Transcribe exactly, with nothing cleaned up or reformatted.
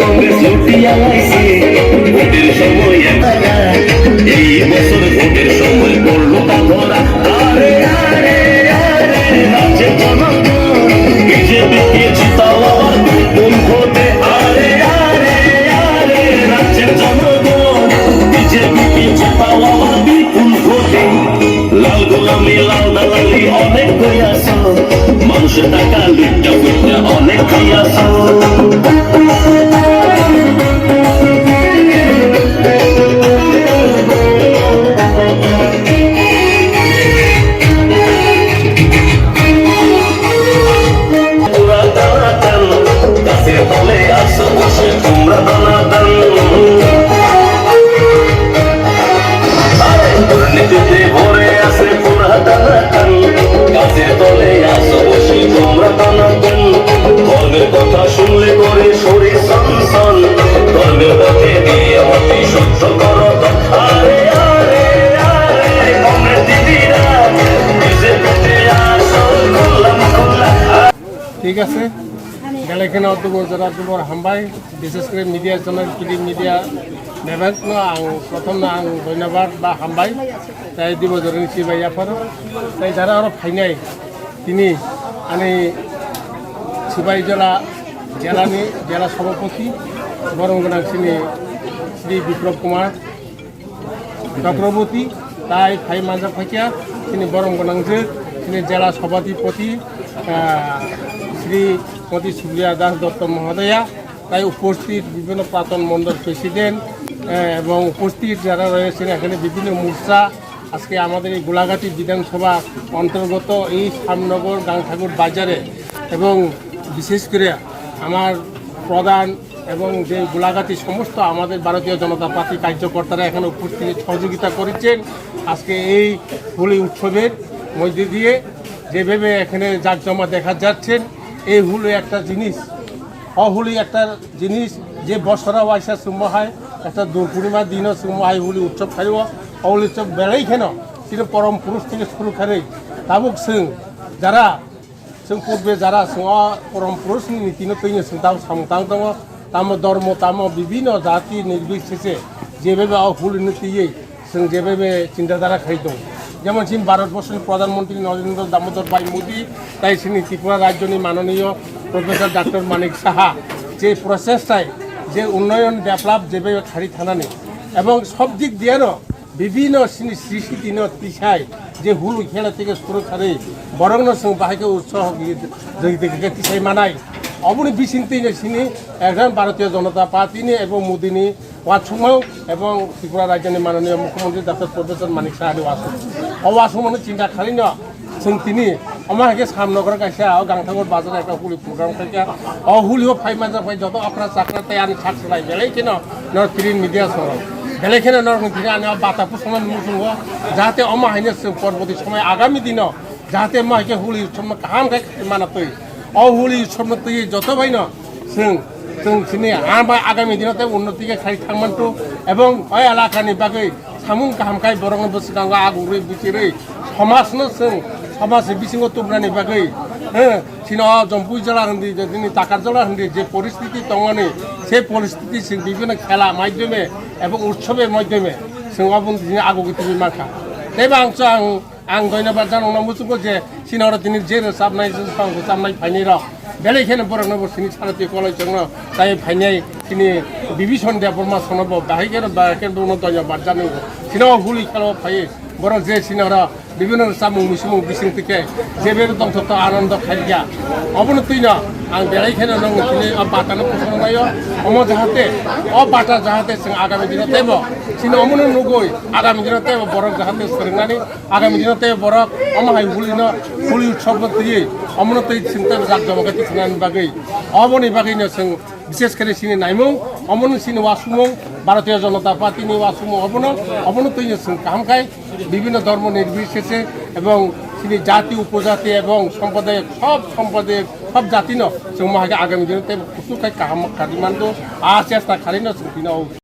কংগ্রেস লুটিয়া লাইছে ভোটের সময় এলাকা। এই বছর ভোটের সময় পড়লো তা ধরা। আরে, আরে, আরে, রাজ্যের জনগণ, বিজেপিকে জিতাও আবার বিপুল ভোটে। আরে, আরে, আরে, রাজ্যের জনগণ, বিজেপিকে জিতাও আবার বিপুল ভোটে। লাল গোলামি, লাল দালালি অনেক কইয়াছো, মানুষের টাকা লুটটা ফুটটা অনেক খাইয়াছো। পুরা দানা দান, গাছের তলে আসো বসে তোমরা দানা দান। আরে দুর্নীতিতে ভরে আছে পুরা দানা দান, গাছের তলে আসো বসে তোমরা দানা দান। ধর্মের কথা শুনলে করে শরীর সনসন, ধর্মের পথে দিয়ে মাটি শুদ্ধ করো দান। আরে, আরে, আরে, কংগ্রেস দিদিরা, বিজেপিতে আসো, খুললাম, খুললাম। ঠিক আছে, বেলেগ এখানে অত বড় যারা অত বড় হামবাই, বিশেষ করে মিডিয়ার জন্য, প্রিন্ট মিডিয়া, বেবাক no ang প্রথম no ang ধন্যবাদ বা হামবাই, তাই দিব জরুরি সিবাই আফার, তাই যারা আরো ফাইনাই, তিনি আনি সিবাই জেলা, জেলানি, জেলা সভাপতি, বরং গোনাং সিনি শ্রী বিপ্লব কুমার, চক্রবর্তী, তাই ফাই মানজা ফাইকিয়া, তিনি বরং গণাংজে, তিনি জেলা সভাধিপতি, আহ, শ্রীমতী সুপ্রিয়া দাস দত্ত মহোদয়া, তাই উপস্থিত বিভিন্ন প্রাক্তন মণ্ডল প্রেসিডেন্ট, আহ, এবং উপস্থিত যারা রয়েছেন এখানে বিভিন্ন মোর্চা, আজকে আমাদের এই গোলাঘাটি বিধানসভা অন্তর্গত এই শ্যামনগর গাংঠাকুর বাজারে এবং বিশেষ করে আমার প্রধান এবং যে গোলাঘাটি সমস্ত আমাদের ভারতীয় জনতা পার্টি কার্যকর্তারা এখানে উপস্থিত সহযোগিতা করেছেন। আজকে এই হোলি উৎসবের মধ্যে দিয়ে যেভাবে এখানে জাঁকজমা দেখা যাচ্ছেন, এই হোলি একটা জিনিস, অহোলি একটা জিনিস, যে বছরা ওয়াইসা সুম্মা হয়, একটা দোল পূর্ণিমার দিনও সুম্মা হয়, হোলি উৎসব খাইব, অহোলি উৎসব বেড়াই কেন, কিন্তু পরম পুরুষ থেকে শুরু করে, তাবুক সিং যারা Chwng purbe jara chwng o porom purushni nitino twino chwng tamo samung tang tongo, tamo dormo, tamo bibhinno jati nirbisheshe jebebe o hulino twiwi chwng jebebe chinta dhara khai tongo. Jemon chini Bharat borshoni Pradhan Mantri Narendra Damodar Bhai Modi, tai chini Tripura rajyoni manoniyo Professor Doctor Manik Saha je prochestai je unnoyon develop jebebe khari thanani ebong sob dik diyeno Bibhinno sini sisitino tisai je hulu khela theke suru kharwi borokno chwng bahai khe utsaho jagite khe tisai manai. Oboni bisingtwino sini ekdam Bharatiya Janata Party ni ebong Modi ni uansukmung ebong Tripura rajyoni mananiya Mukhyamantri Doctor Professor Manik Saha ni uansukmung. O uansukmung no chinta kharwino Chwng tini omo hai khe Samnogor kaisa o Gangthakur bazar ekta huli program khaikha. O huli o phai manjak bai joto okra chakra tei ani sak salai belai kheno nor print media soro. Belai kheno nor tini ani o bata pusongma muchungo jahate omo haino chwng porboti somoi agami dino jahate omo hai khe huli somno kaham khai manatwi. O huli somno twi joto baino Chwng, chwng sini ama agami dino tei unnoti khe khai thangmantu ebong o elakani bagwi samung kaham khai borokno bwskango agurwi buchirwi somajno chwng somajni bisingo tubunani bagwi, eh, chini o Jompui jora hindi je, chini Takar jora hindi je poristiti tongmani, se poristiti chwng bibhinno khela maidhyome ebong utsobe maidhyome chwng obo tini agugwi tubui mankha. Tei bo ang chwng Ang doinobad janokno muchungo je chini oro tini je rwchapnai, je song rwchapnai phainai rok. Belai kheno borokno bo sini sarati koloi chongno tai phainai chini Bibison Debbarma sono bo bahai kheno bahai kheno bono doinobad janokgo. Chini o huli khelo phai borok je chini oro bibhinno rwchapmung muchungmung bising tike je bebak tongthok to anondo khaikha. Obono twino ang belai kheno nong chini o batano kusung naio. Omo jahate o bata jahate chwng agami dino teibo chini omono nugui agami dino teibo borok jahate swrwngnani Agami dino tei borok omo hai huli no, huli utsob no twiwi omono twi chwng tei jak joma khe twi thwngnani bagwi. Oboni bagwi no chwng bishesh khe chini naimung, omono chini uansukmung, Bharatiya Janata Party ni uansukmung obono, obono twi no chwng kaham khai bibhinno dhormo nirbisheshe ebong chini jati upojati ebong somprodayak sob somprodayak sob jati no chwng omo hai khe agami dino tei kuchuk khai kaham kharwi mandu a chesta kharwi no chwng tino.